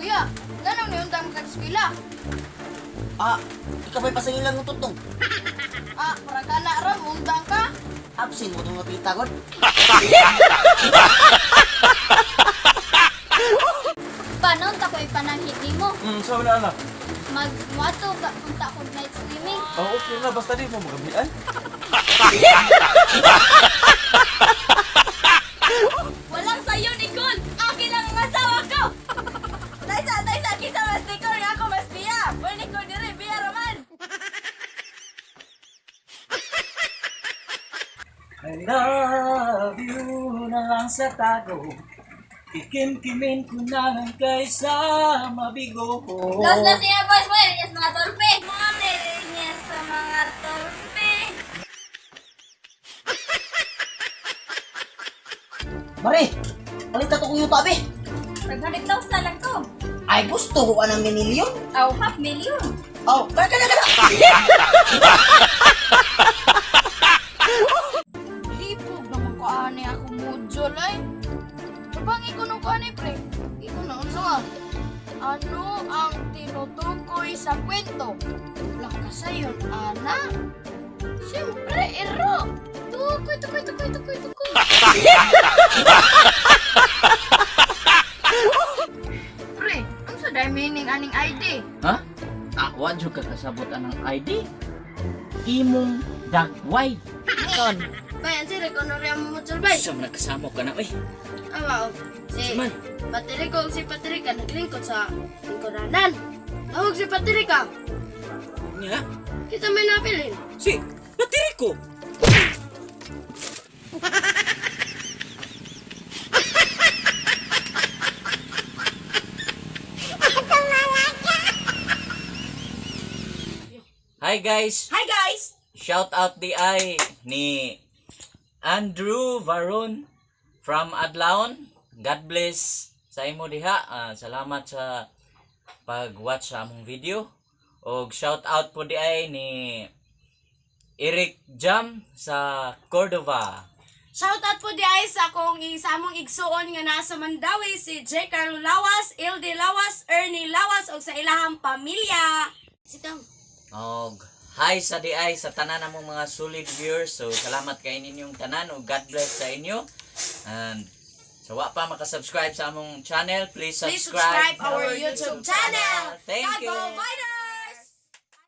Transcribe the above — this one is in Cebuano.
Kuya, nganong niundang kag eskwela? Ah, ikaw ba'y pasangilan ng tutong? Ah, para ka na ra undang ka. Absent mo itong napita, God. Panon ta ko ipananghid nimo. Sabi na anak. Magmuato ba punta ko night swimming. Oh, okay na, basta di mo magabian. Walang sayo, Nicole! Akin lang ang asawa ko! Taysa, taysa, kinsa mas Nicole nga ako mas biya! Uy, Nicole, diri, biya raman! I love you na lang sa tago. Kikim-kimin ko na lang kaysa mabigo. Last na siya boys, boy, yes mga torpe. Mga niya sa mga torpe. Mare, palit na to kong yuta, be. 500,000 lang to. Ay, gusto ko ka ng milyon. Aw, half million. Oh, kada, kada, kada. Lipog naman ko ani ako module ay. Tabang ikaw nung ko ani pre. Ikaw na unsa nga? Ano ang tinutukoy sa kwento? Lakasayon ana. Siyempre, ero. Tukoy, tukoy, tukoy, tukoy, tukoy. Pre, unsa day meaning aning ID? Ha? Ah, wa jud ka kasabot anang ID? Imong dagway. Ton. Bay, ang sila kono rin ang module bay. Sa man kasamo ka na oy. Awa, oh. Si Man. Patrick si Patrick naglingkod sa lingkuranan. Tawag si Patrick. Nya, Kita may nabilin. si Patrico. Hi guys! Hi, guys! Shout out di ay ni Andrew Varun from Adlaon. God bless sa imo diha. Ah, salamat sa pag-watch sa among video. Og shout out po di ay ni Eric Jam sa Cordova. Shoutout po di ay sa akong isa among igsuon nga nasa Mandawi si J. Carlo Lawas, Ilde Lawas, Ernie Lawas ug sa ilahang pamilya. Sitang. Og hi sa di ay sa tanan namong mga solid viewers. So salamat kay ninyong tanan ug God bless sa inyo. And sa wa pa makasubscribe sa among channel, please Please subscribe subscribe our YouTube channel. Thank God you. bless.